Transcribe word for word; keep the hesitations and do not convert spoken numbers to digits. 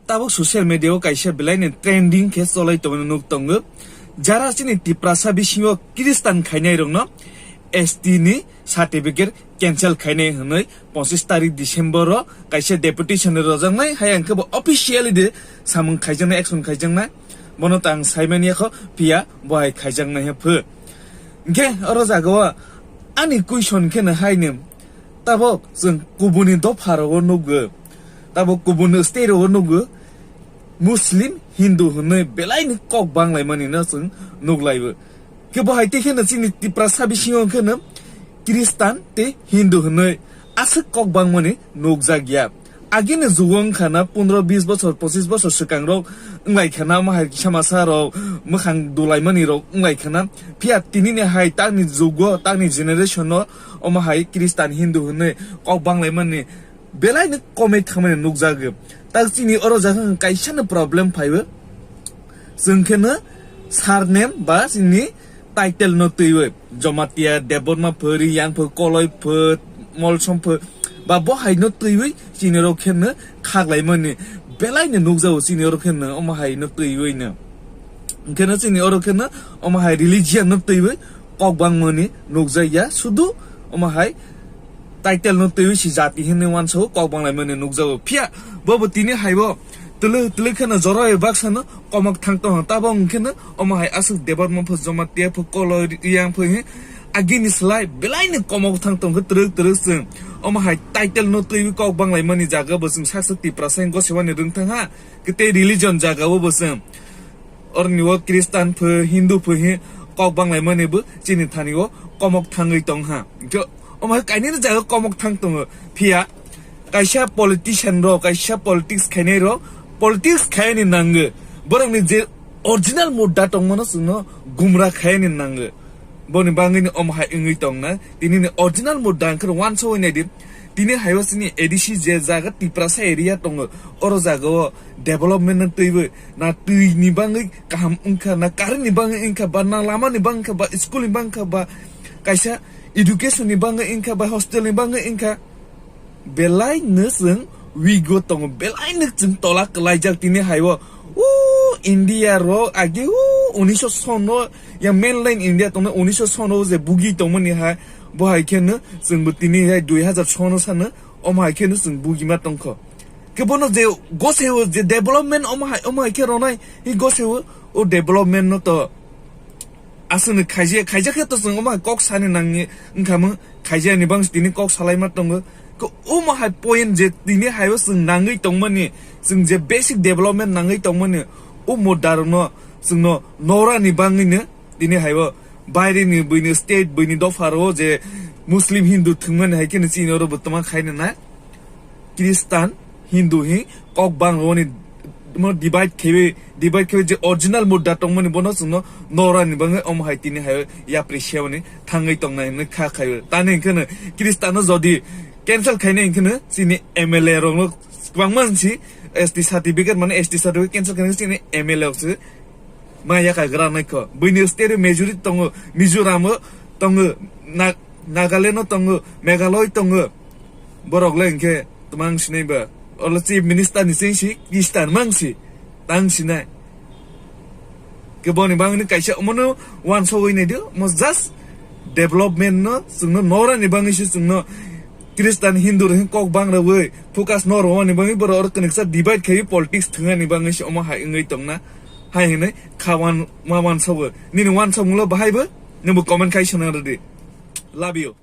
Tabuk social media o kaisa belai ni trending khe cholai tongmani nuk tongo. Jara chini Tiprasa bisingo Christian khainai rokno S T ni certificate cancel khainai hwnwi pochis tarik December o kaisa deputation ni rojaknai, hai hwnkhe bo officially de samung khaijaknai, action khaijaknai. Bono ta ang saimani yakho, phiya bo hai khaijaknai he phu. Hwnkhe oro jaga o ani question khe no hai ni, tabuk chwng kubuni dopha rogo nukgo, tabuk kubuni state rogo nukgo, Muslim, Hindu hwnwi belai ni kok banglaimani no chwng nuklaibo. Khe bo hai tei kheno chini Tiprasa bisingo kheno Christian tei Hindu hwnwi aswk kok bangmani nukjak ya. Agini jugo wngkha na pondro bis bochor, pochis bochor swkang rok wnglai kha na, omo hai kisa masa rok mwkhang dulaimani rok wnglai kha na. Phiya tini ni hai tangni jugo, tangni generation no omo hai Christian, Hindu hwnwi kok banglaimani belai ni komai thangmani nukjago. Tak chini oro jaga kaisa no problem phaibo. Chwng khe no surname ba chini title no twiwi, Jomatia, Debbarma pho, Riyang pho, Koloi pho, Molsom pho, ba bo hai no twiwi chini oro khe no khaklaimani belai ni nukjago chini oro khe no omo hai no twiwi no. Hwnkhe no chini oro khe no omo hai religion no twiwi kok bangmani nukjak ya, sudu omo hai title no twiwi si jati hinwi uansao kok banglaimani nukjago. Phiya bobo tini haibo twlwi twlwi kheno joroi baksa no komok thang tongo. Tabok hwnkhe no omo hai aswk Debbarma pho, Jomatia pho, Koloi, Riyang pho he agini slai belai ni komok thang tongkhe twrwk twrwk chwng. Omo hai title no twiwi kok banglaimani jaga bo chwng sak sak Tiprasa hwnkhe gosewani rwngthang ha, kwtwi religion jaga o bo chwng. Oroni o Christian pho, Hindu pho he kok banglaimani bo chini thani o komok thangwi tong ha. Hwnkhe omo hai kainwi no jaga komok thang tongo. Phiya kaisa politician rok, kaisa politics khainai rok, politics khaini nango. Borokni je original mudda tongmano chwngno gumra khaini nango. Boni bangwini omo hai wngwi tongna. Tini ni original mudda hwnkhe uansugwi naidi. Tini haibo chini A D C je jaga Tiprasa area tongo, oro jaga o development no twiwi na twi ni bangwi kaham wngkha, na current ni bangwi wngkha, ba na lama ni bangwi wngkha, ba school ni bangwi wngkha, ba kaisa education ni bangwi wngkha, ba hostel ni bangwi wngkha. Belai no chwng weak o tongo, belai no chwng tola kwlaijak tini haibo. O India ro age o unisho sono ya mainland India tongna unisho sono je bugi tongmani hai, bo hai khe no chwng bo tini hai dui hazar sono sano omo hai khe no chwng bugima tongkho. Khe bono je goseo je development omo hai, omo hai khe ronai, hi goseo o development no to aswkno khaijak, khaijak khe to chwng omo hai kok sani nangni wngkha mo, khaijani bang tini kok salaima tongo. Ko omo hai point je tini haibo chwng nangwi tongmani, chwng je basic development nangwi tongmani, o mudda rokno chwngno norani bangwino tini haibo baireni buini state buini dopha rwo je Muslim Hindu thwngmani hai kheno chini oro bo tongma khaina na. Christian, Hindu hi kok bang rwani mo divide khewi, divide khewi je original mudda tongmani bono chwngno norani bangwi omo hai tini hai yapri sewani thangwi tongnai hinwi kha khaio. Tani hinkheno Christian no jodi cancel khainai hinkheno chini M L A rokno kwbangma wngsi S T certificate mane S T certificate cancel khainai chini M L A rok se ma yaka gra naikho. Buini state o majority tongo, Mizoram o tongo, Na-, Nagaland o tongo, Meghalaya tongo. Borok le hinkhe twmang sinai ba. Olo chief minister ni sing si Christian mang si. Tang sinai. Ke boni bangni kaisa omono wansogwi nai do. Mo just development no chwngno norani bangwi se chwngno Christian Hindu rok hin kok bang rwi focus no rwani bangwi borok oro kwneksa divide khawi politics thwngani bangwi se omo hai wngwi tongna. Hai hinwi kha wan ma wansogo. Nini wansokmunglo bahai bo? Nwngbo comment khai sona rwdi. Love you.